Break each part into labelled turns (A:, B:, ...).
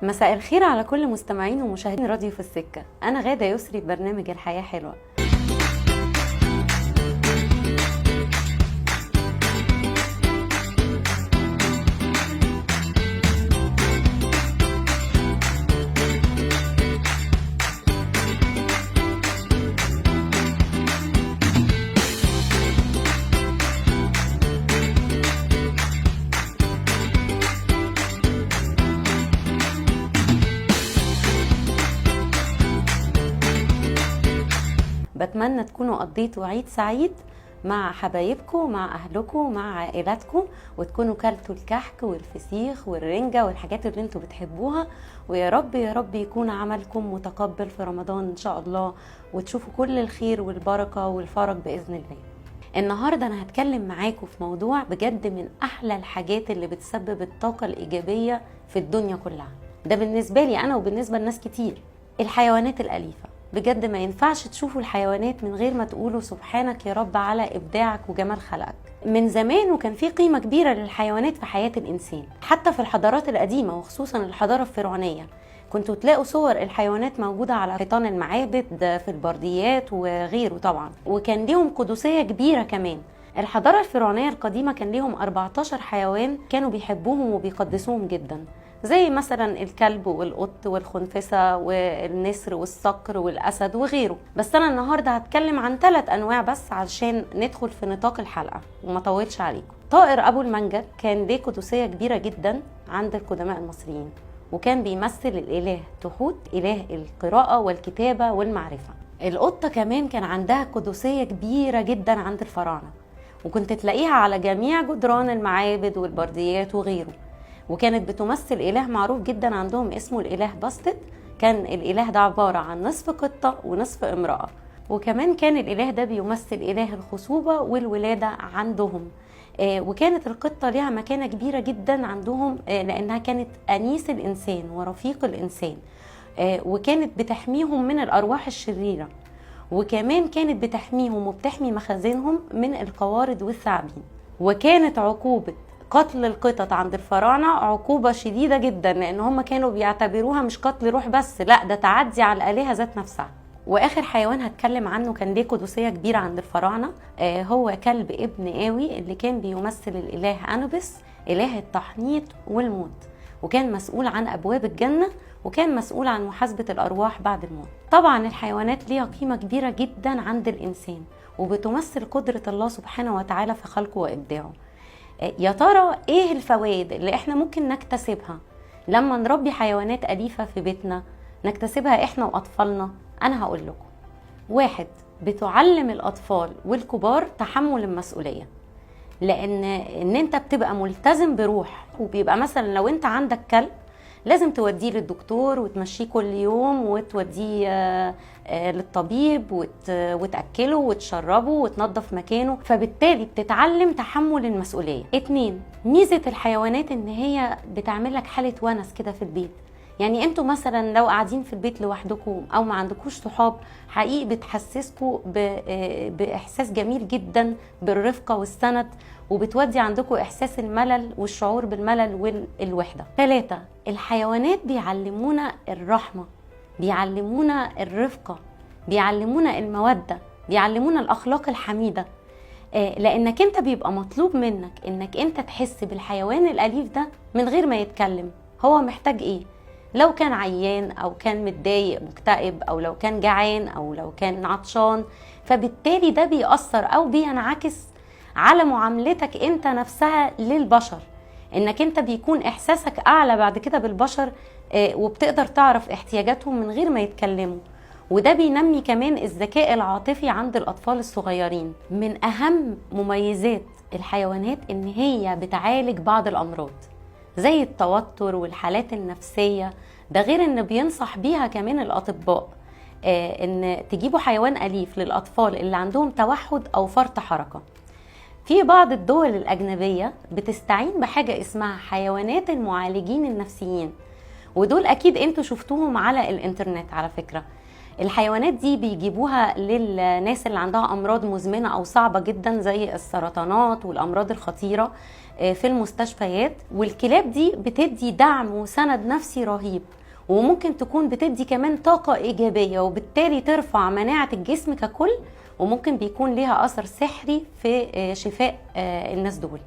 A: مساء الخير على كل مستمعين ومشاهدين راديو في السكة. أنا غادة يسري ببرنامج الحياة حلوة. بتمنى تكونوا قضيتوا عيد سعيد مع حبايبكم، مع أهلكم، مع عائلاتكم، وتكونوا كلتوا الكحك والفسيخ والرنجة والحاجات اللي انتوا بتحبوها. ويا رب يا رب يكون عملكم متقبل في رمضان إن شاء الله، وتشوفوا كل الخير والبركة والفرج بإذن الله. النهاردة أنا هتكلم معاكم في موضوع بجد من أحلى الحاجات اللي بتسبب الطاقة الإيجابية في الدنيا كلها، ده بالنسبة لي أنا وبالنسبة لناس كتير، الحيوانات الأليفة. بجد ما ينفعش تشوفوا الحيوانات من غير ما تقولوا سبحانك يا رب على إبداعك وجمال خلقك. من زمان وكان في قيمة كبيرة للحيوانات في حياة الإنسان، حتى في الحضارات القديمة وخصوصا الحضارة الفرعونية كنتوا تلاقوا صور الحيوانات موجودة على حيطان المعابد في البرديات وغيره طبعا، وكان ليهم قدسية كبيرة كمان. الحضارة الفرعونية القديمة كان ليهم 14 حيوان كانوا بيحبوهم وبيقدسوهم جدا، زي مثلا الكلب والقط والخنفسة والنسر والصقر والأسد وغيره. بس أنا النهاردة هتكلم عن 3 أنواع بس عشان ندخل في نطاق الحلقة وما طولش عليكم. طائر أبو المنجل كان ليه قدسية كبيرة جدا عند القدماء المصريين، وكان بيمثل الإله تحوت، إله القراءة والكتابة والمعرفة. القطة كمان كان عندها قدسية كبيرة جدا عند الفراعنة، وكنت تلاقيها على جميع جدران المعابد والبرديات وغيره، وكانت بتمثل إله معروف جدا عندهم اسمه الإله باستت. كان الإله ده عبارة عن نصف قطة ونصف امرأة، وكمان كان الإله ده بيمثل إله الخصوبة والولادة عندهم. وكانت القطة لها مكانة كبيرة جدا عندهم، لأنها كانت أنيس الإنسان ورفيق الإنسان، وكانت بتحميهم من الأرواح الشريرة، وكمان كانت بتحميهم وبتحمي مخازنهم من القوارض والثعابين. وكانت عقوبة قتل القطط عند الفراعنة عقوبة شديدة جدا، لأن هم كانوا بيعتبروها مش قتل روح بس، لا ده تعدي على الآلهة ذات نفسها. وآخر حيوان هتكلم عنه كان ليه قدسية كبيرة عند الفراعنة، هو كلب ابن آوي اللي كان بيمثل الإله أنوبس، إله التحنيط والموت، وكان مسؤول عن أبواب الجنة، وكان مسؤول عن محاسبة الأرواح بعد الموت. طبعا الحيوانات ليها قيمة كبيرة جدا عند الإنسان، وبتمثل قدرة الله سبحانه وتعالى في خلقه وإبداعه. يا ترى ايه الفوائد اللي احنا ممكن نكتسبها لما نربي حيوانات أليفة في بيتنا، نكتسبها احنا وأطفالنا؟ انا هقول لكم. 1، بتعلم الأطفال والكبار تحمل المسؤولية، لأن ان انت بتبقى ملتزم بروح، وبيبقى مثلا لو انت عندك كلب لازم توديه للدكتور وتمشيه كل يوم وتوديه للطبيب وتأكله وتشربه وتنظف مكانه، فبالتالي بتتعلم تحمل المسؤولية. 2، ميزة الحيوانات ان هي بتعمل لك حالة ونس كده في البيت. يعني انتوا مثلا لو قاعدين في البيت لوحدكم او ما عندكوش صحاب، حقيقي بتحسسكوا باحساس جميل جدا بالرفقة والسند، وبتودي عندكم احساس الملل والشعور بالملل والوحدة. 3، الحيوانات بيعلمونا الرحمة، بيعلمونا الرفقة، بيعلمونا المودة، بيعلمونا الاخلاق الحميدة، لانك انت بيبقى مطلوب منك انك انت تحس بالحيوان الاليف ده من غير ما يتكلم هو محتاج ايه، لو كان عيان او كان متضايق مكتئب، او لو كان جعان، او لو كان عطشان. فبالتالي ده بيأثر او بينعكس على معاملتك انت نفسها للبشر، انك انت بيكون احساسك اعلى بعد كده بالبشر، وبتقدر تعرف احتياجاتهم من غير ما يتكلموا. وده بينمي كمان الذكاء العاطفي عند الاطفال الصغيرين. من اهم مميزات الحيوانات ان هي بتعالج بعض الامراض زي التوتر والحالات النفسية، ده غير ان بينصح بيها كمان الاطباء، ان تجيبوا حيوان أليف للأطفال اللي عندهم توحد أو فرط حركة. في بعض الدول الأجنبية بتستعين بحاجة اسمها حيوانات المعالجين النفسيين، ودول أكيد انتوا شفتوهم على الانترنت على فكرة. الحيوانات دي بيجيبوها للناس اللي عندها امراض مزمنة او صعبة جدا زي السرطانات والامراض الخطيرة في المستشفيات، والكلاب دي بتدي دعم وسند نفسي رهيب، وممكن تكون بتدي كمان طاقة ايجابية، وبالتالي ترفع مناعة الجسم ككل، وممكن بيكون ليها اثر سحري في شفاء الناس دول.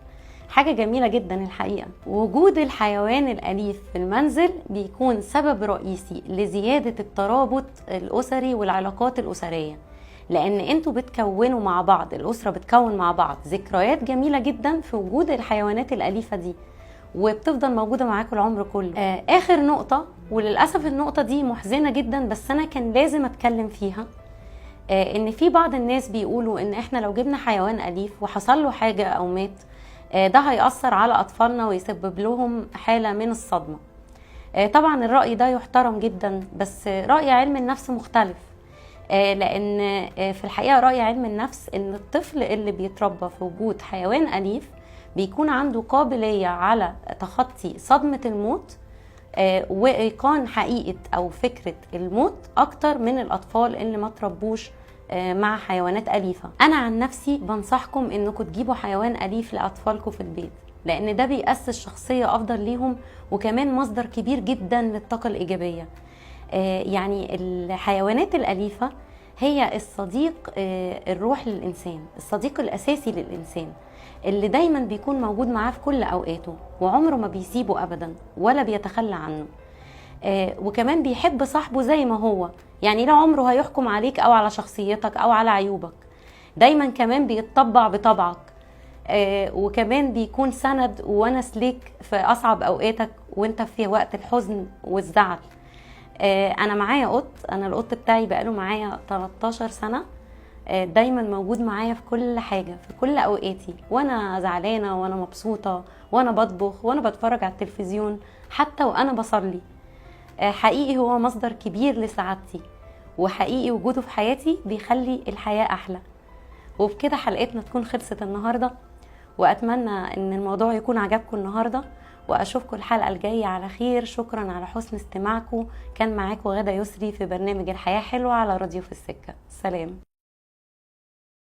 A: حاجة جميلة جدا الحقيقة. وجود الحيوان الأليف في المنزل بيكون سبب رئيسي لزيادة الترابط الأسري والعلاقات الأسرية، لأن انتوا بتكونوا مع بعض، الأسرة بتكون مع بعض ذكريات جميلة جدا في وجود الحيوانات الأليفة دي، وبتفضل موجودة معاكم العمر كله. آخر نقطة، وللأسف النقطة دي محزنة جدا بس أنا كان لازم أتكلم فيها، إن في بعض الناس بيقولوا إن إحنا لو جبنا حيوان أليف وحصل له حاجة أو مات، ده هيأثر على أطفالنا ويسبب لهم حالة من الصدمة. طبعا الرأي ده يحترم جدا، بس رأي علم النفس مختلف، لأن في الحقيقة رأي علم النفس إن الطفل اللي بيتربى في وجود حيوان أليف بيكون عنده قابلية على تخطي صدمة الموت وإيقان حقيقة أو فكرة الموت أكتر من الأطفال اللي ما تربوش مع حيوانات أليفة. أنا عن نفسي بنصحكم إنكم تجيبوا حيوان أليف لأطفالكم في البيت، لأن ده بيأسس شخصية أفضل ليهم، وكمان مصدر كبير جدا للطاقة الإيجابية. يعني الحيوانات الأليفة هي الصديق الروح للإنسان، الصديق الأساسي للإنسان، اللي دايما بيكون موجود معاه في كل أوقاته، وعمره ما بيسيبه أبدا ولا بيتخلى عنه. وكمان بيحب صاحبه زي ما هو، يعني لا عمره هيحكم عليك أو على شخصيتك أو على عيوبك، دايما كمان بيتطبع بطبعك، وكمان بيكون سند وونس ليك في أصعب أوقاتك وانت في وقت الحزن والزعل. أنا معايا قط، أنا القط بتاعي بقاله معايا 13 سنة، دايما موجود معايا في كل حاجة، في كل أوقاتي، وأنا زعلانة وأنا مبسوطة وأنا بطبخ وأنا بتفرج على التلفزيون، حتى وأنا بصلي. حقيقي هو مصدر كبير لسعادتي، وحقيقي وجوده في حياتي بيخلي الحياة أحلى. وبكده حلقتنا تكون خلصت النهاردة، وأتمنى أن الموضوع يكون عجبكم النهاردة، وأشوفكم الحلقة الجاية على خير. شكرا على حسن استماعكم. كان معاكم غادة يسري في برنامج الحياة حلوة على راديو في السكة. سلام.